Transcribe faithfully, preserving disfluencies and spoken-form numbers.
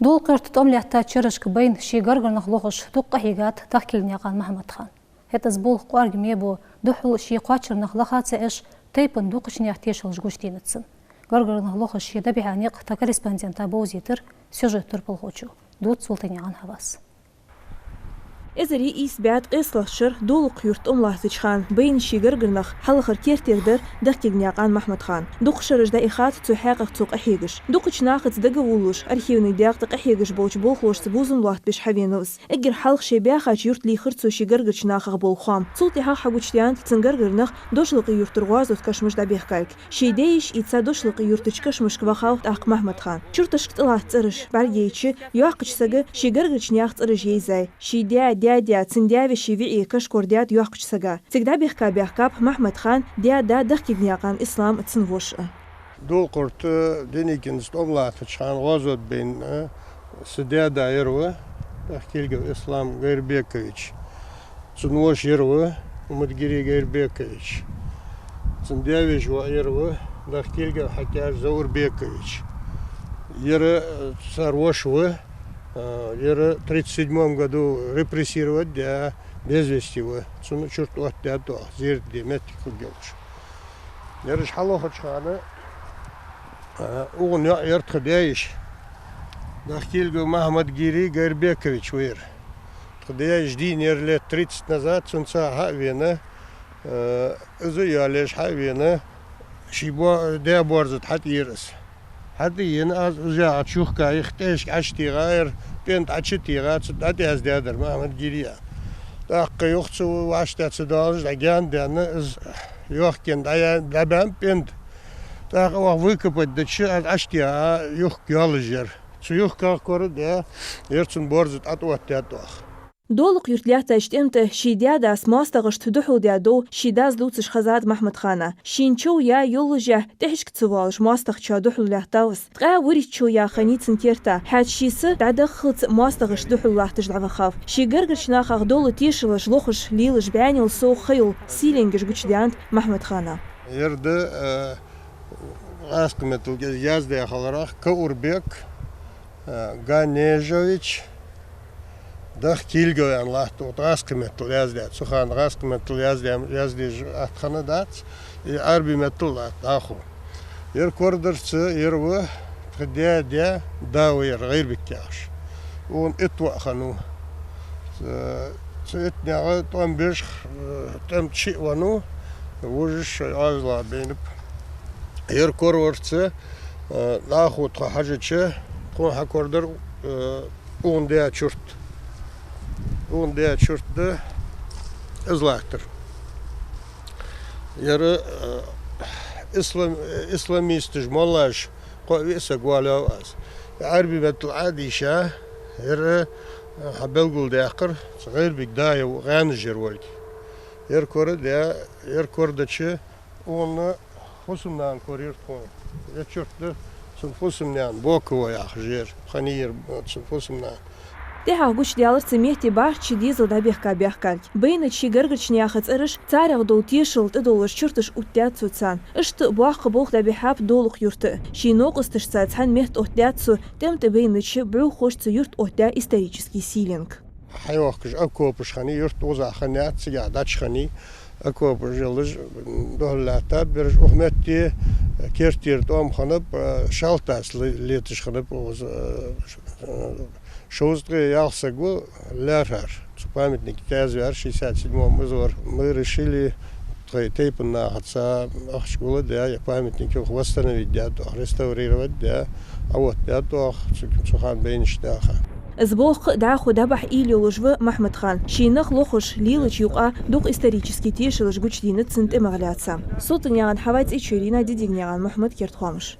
Долакха-Юрта тӀом лаьттача шерашка байна ший гаргара нах лохаш дукха къахьийгад Дахкилгнаькъан Махьмад-хан. ХӀаьта из болх кӀоарга ма бий, духхьал ший кхоачара нах лаха ца Ӏеш, тайпан дукхача наьха тешалаш гучаденад цун. Гаргара нах лохаш ший дӀабихьа никъ тха корреспондента бовзийтар сюжета турпалхочо. Дувц Султыгнаькъан Хьавас. Эзар ийс бӀаь ткъесталагӀча шера Долакха-Юрта тӀом латтача хана байна ший гаргара нах хьалхара керттера дар Дахкилгнаькъан Махьмад-хан. Дукха шераш дӀаихад цу хьакъехьа цо къахьегаш. Дукхача нахаца дагаволалуш, архивни декъе тӀа къахьегаш болча болхлошца бувзам лоаттабеш хьавенав из. Эггара хьалха ше баьхача юрта лийхар цо ший гаргарча нахах бола хоам. Цул тӀехьагӀа хьагучадаьннад цун гаргара нах Дошлакъий-Юртара гӀазот кашамаш дӀабехкалга. Ший даь-йиша ийца Дошлакъий-Юртарча кашамашка вахав тӀаккха Махьмад-хан. Чурташка тӀалатта цӀераш бӀаргаяйча, йоккхача сага ший гаргарча наьха цӀераш яйзай. Ший даь, даь-даь, цун даь-веший виӀий кашкор даьд йоккхача сага. Цига дӀабехка баьхкаб Махьмад-хана даь-да Дахкилгнаькъан Ислам а, цун воша а. Долакха-Юрта Деникинца тӀом латтача хана гӀазот байна са даь-да яр ва Дахкилгов Ислам Гайрбекович. Цун воша яр ва Мамадгири Гайрбекович. Цун даь-веший воӀ яр ва Дахкилгов Хьакяж Заурбекович. Яр, э, цар воша ва, э, яр тридцать седьмом году репрессировать даь, без вести ва. Цунна чурт оттадаьд оаха, зерат де моттиг хургйолаш. Ераш хьалохача хана, а, укхун йоӀ яр тха даь-йиша. Дахкилгов Махьмад-Гири Гайрбекович ва ер. Тха даь-йиша дийна яр лет тридцать назад, цунца хьа а вена, а, из а йоалаеш хьа а вена, ший бо-, даь борза тӀа хьатӀаера из. ХьатӀаена, аз из яхача юхка юха тӀехьашка Ӏочутеха, ер пӀен тӀа Ӏочутеха, цу тӀа тӀаяздаьдар Махьмад-Гири а. ТӀаккха юха цу вӀаштӀехьа ца доалаш, дӀагаьна даьнна, из йохкаенна дӀая-, дӀабаьнна пӀен тӀа. ТӀаккха оаха выкопать дича, аз Ӏочутеха юхка йоаллаш яр. Цу юхках корадаь, ер цун борза тӀа тӀаоттадаьд оаха. Долакха-Юрта лаьттача тӀем тӀа ший даь-дас моастагӀашта духьал даь дов ший дас дувцаш хезад Махьмад-хана. Шийна чов яь йоллашехь, тӀехьашка ца воалаш, моастагӀчоа духьал лаьттав из. Ткъаь вурийтта чов яь хиннай цун керта, хӀаьта ший са дӀадаххалца моастагӀашта духьал латташ дӀавахав. Ший гаргарча нахах дола тешалаш лохаш лелаш бӀаьннел совгӀа ха йола сийленгаш гучадаьннад Махьмад-хана. Ер да, э, гӀаскхий меттала яздаь хиларах Каурбек, э, Ганежович Дахкилгов аьнна латт укх тӀа гӀаскхий меттала яздаь. Цу хана гӀаскхий меттала яздаь, яздеш атта хинна дац, из Ӏарбий меттала латт дӀахо. Ер корадарца, ер ва тха даь-даь да ва ер, ГӀайрбик яхаш. Укхун итт воӀ хиннав. Цу, цу иттанех тӀом беш, э, тӀем чу а венав, вожаш шоай Ӏоажалах байнаб. Ер кораварца, э, дӀахо тхо хьажача, тхона хьакорадар, э, укхун даь чурт. Укхун даь чурт да из латтар. Ер, э, ислам-, исламисташ, моллаш, кхо-виъ саг воалаваьв аз. Ӏарбий меттала Ӏодийша, ер, э, хьабелгалдаьккхар, цу ГӀайрбика да я гӀаьнажа яр волга. Ер корадаь, ер корадича, укхун фусам-нана кораяр тхона. Ер чурт да цун фусам-нана, Бокова яхаш яр. Хиннай ер цун фусам-нана. ТӀехьагӀа гучадаьлар цу метте бархӀ шу дезал дӀабехка баьхкалга. Байнача ший гаргарча наьха цӀераш, царех дола тешал тӀадовлаш чурташ оттадаьд цо царна. Иштта боккха болх дӀабихьаб Долакха-Юрта. Ший новкъосташца цхьана метта оттадаьд цо тӀем тӀа байнача бӀухошца юрта оттадаь исторически сийленг. Хьайохкаш окопаш хиннай, юрт укхаза хиннаяц, цигахьа дӀачу хиннай. Окопаш йолаш духьал лаьттаб ераш. Укх метте керттера тӀом хиннаб, э, шалтӀас ле-, леташ хиннаб укхаза, э, шовзткъеи ялх саг ва лаьрхӀар. Цу памятнике тӀаяздаьр шестьдесят седьмом из вар. Мы решили тхоай тайпан нахаца ахча гулдаь, ер памятник юха восстановить даьд оаха, реставрировать даь, Ӏооттадаьд оаха цу, цу хана байнача наха. Из болх дӀахо дӀабахьа уйла йолаш ва Махьмад-хан. Ший нах лохаш лелача юкъа дукха исторически тешалаш гучаденнад цун тӀемах лаьца. Султыгнаькъан Хьава, ЦӀечой Ирина, Дидигнаькъан Мухьмад, «Керда хоамаш».